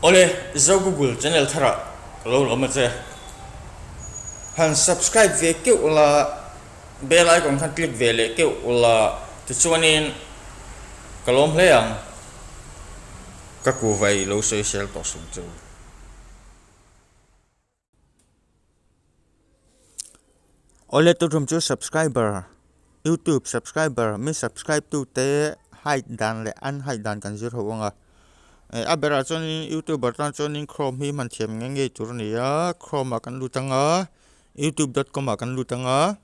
Awle, Zo Google channel tharah ka lo lawm a che. Han subscribe ve keuh ula, bell icon khan click ve leh keuh ula, tichuanin ka lawm hle ang. Ka kuhvai lo sawisel tawh sung chu. Awle tutum chu subscriber youtube subscriber mi subscribe tu te hide dan leh unhide dan kan zir ho ang a eh a berah chuanin youtuber tan chuanin chrome hi hman thiam ngei ngei tur a ni a chrome ah kan lut ang a youtube dot com ah kan lut ang a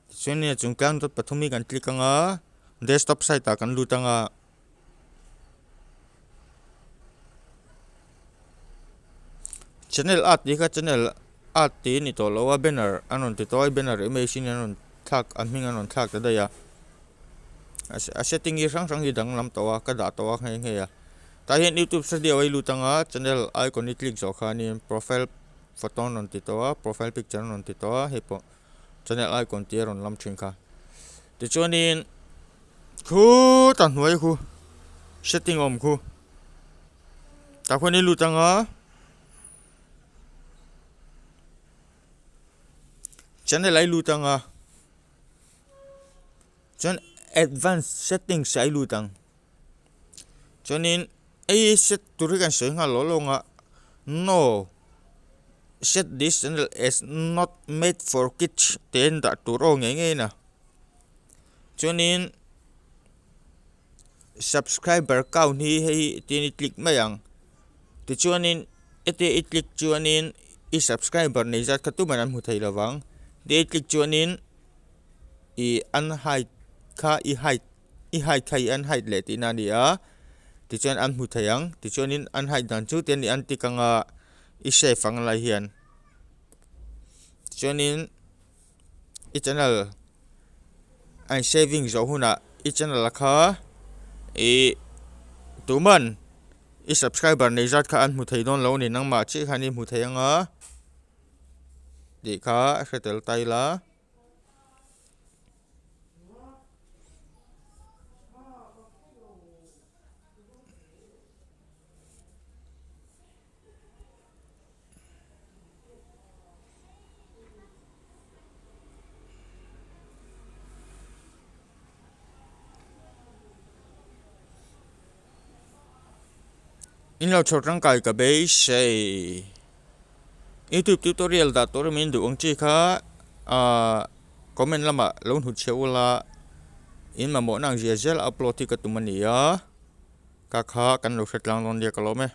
tichuanin a chung tlang dot pathum hi kan click ang a desktop site ah kan lut ang a. Channel art tih kha channel art tih a ni tawh lo a banner an rawn ti tawh a banner image in an rawn thlak an hming an rawn thlak ta daih a a setting hi hrang hrang hi danglam tawh a ka dah tawh a nghe nghe a tah hian youtube studio a i lut anga channel icon i click zawh khanin profile photo an rawn ti tawh a profile picture an rawn ti tawh a hei pawh channel icon tih a rawn lam thin kha tichuanin. Khutah hnuai khu setting a awm khu tah khuan i lut anga channel a i lut anga chuan advance settings ah i lut ang chuanin hei set tur hi kan sawi nghal lawk lawk ang a no set this channel as not made for kids tih a in dah tur aw ngei ngei a ni a. Chuanin subscriber count hi hei tin i click mai ang tichuanin hetia i click chuanin i subscriber nei zat kha tuman an hmu thei lo vang hetia i click chuanin ih unhide kha i hide i hide kha i unhide leh tihna a ni a tichuan an hmu thei ang tichuanin unhide dan chu tian i untick anga i save ang lai hian tichuanin. I channel an saving zawh hunah i channel kha ih tuman i subscriber nei zat kha an hmu thei dawn lo a ni nangmah chiah khan i hmu thei anga tih kha a hre tel ta ila. In lo chho tangkai ka beisei youtube tutorial dah tur min duh ang chi kha ahh comment lamah lo hnut chhe ula in mamawhna ang zia zel upload hi ka tum a ni a ka kha kan lo hre tlang dawn nia ka lawm e.